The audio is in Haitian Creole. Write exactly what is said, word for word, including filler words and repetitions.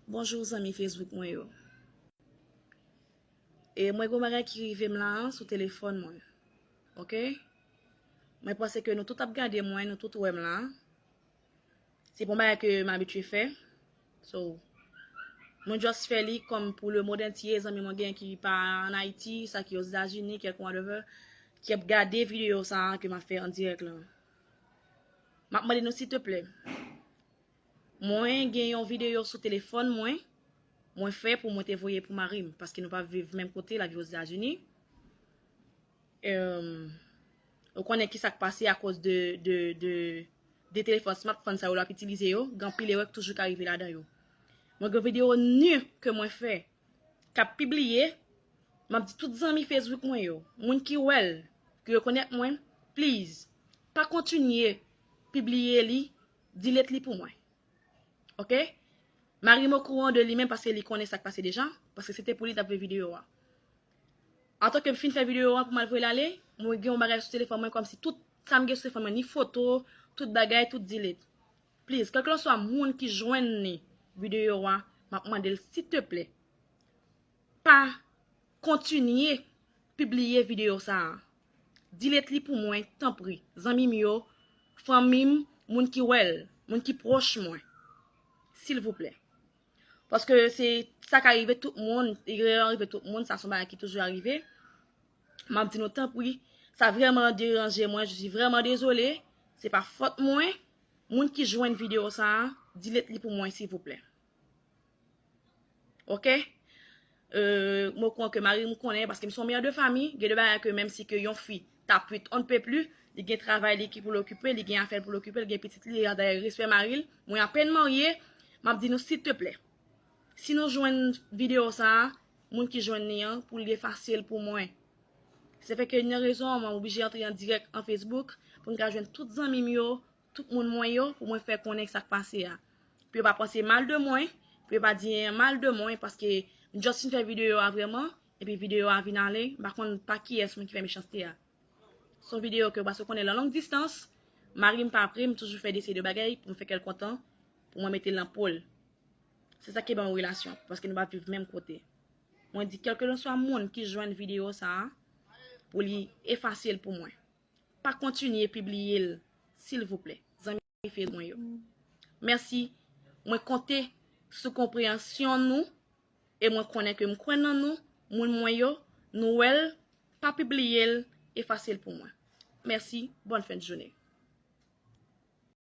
Bonjou zanmi Facebook mwen yo. E mwen gen yon bagay ki rive m la sou telefòn mwen. Oke? Mwen panse ke nou tout ap gade mwen, nou tout wè m la. Se pa yon bagay ke m abitye fè. So, mwen just fè li kòm pou le monde entier, zanmi mwen gen ki pa ann Ayiti, sa ki Ozetazini, kèlkonk whatever, ki ap gade videyo sa a ke m ap fè an dirèk la. M ap mande nou silteplè. Mwen gen yon videyo sou telefòn mwen, mwen fè pou mwen te voye pou mari m, paske nou pa viv menm kote, l ap viv Ozetazini. Em, ou konnen ki sa k pase akoz de, de, de, de telefòn smartphone sa yo l ap itilize yo, gen anpil erè k toujou ka rive ladan yo. Mwen gen videyo nu ke mwen fè, k ap pibliye, m ap di tout zanmi Facebook mwen yo, moun ki wè l, ki rekonèt mwen, please, pa kontinye pibliye li, delete li pou mwen. Oke? Mari m okouran de li menm paske li konnen sa k pase deja, paske se te pou li t ap fè videyo a. Antanke m fin fè videyo a pou m al voye l ale, mwen gen yon bagay sou telefòn mwen kòmsi tout sa m gen sou telefòn mwen, ni foto, tout bagay, tout delete. Please, kèlkeswa moun ki jwenn ni videyo a, m ap mande l silteplè, pa kontinye pibliye videyo sa a. Delete li pou mwen, tanpri. Zanmi m yo, fanmi m, moun ki wè l, moun ki pwòch mwen. Silvouplè. Paske se sa ka rive tout moun, erè an rive tout moun, sa se yon bagay ki toujou arive. M ap di nou tanpri, sa vrèman deranje mwen, je suis vraiment désolée, se pa fòt mwen. Moun ki jwenn videyo sa a, delete li pou mwen, silvouplè. Oke? Euh, mwen kwè ke mari m konnen, paske m se yon mè de fanmi, gen de bagay ke menm si ke yon fi ta pwit on ne peut plus, li gen travay li ki pou l okipe, li gen afè l pou l okipe, li gen pitit li, dayè respè mari l, mwen apèn marye, m ap di nou silteplè. Si nou jwenn videyo sa a, moun ki jwenn li an, pou l efase l pou mwen. Se fè ke yon rezon, mwen oblije antre an dirèk an Facebook, pou m ka jwenn tout zanmi m yo, tout moun mwen yo, pou mwen fè konnen sa k pase a. Pou yo pa panse mal de mwen, pou yo pa di anyen mal de mwen, paske m just fin fè videyo a vrèman, epi videyo a vin ale, m pa konn pa kiyès moun ki fè mechanste a. Se yon videyo ke, paske w konnen nan long distans, mari m pa pre, m toujou fè de seri de bagay pou m fè kè l kontan, pou mwen mete l nan po l. Se sa ki ban yon relasyon, paske nou pa viv menm kote. Mwen di, kèlkeswa moun ki jwenn videyo sa a, pou li efase l pou mwen. Pa kontinye pibliye l, silvouplè, zanmi Facebook mwen yo. Mèsi. Mwen konte sou konpreyansyon nou, e mwen konnen ke m kwè nan nou, moun mwen yo, nou wè l, pa pibliye l, efase l pou mwen. Mèsi, bòn fen de jounen.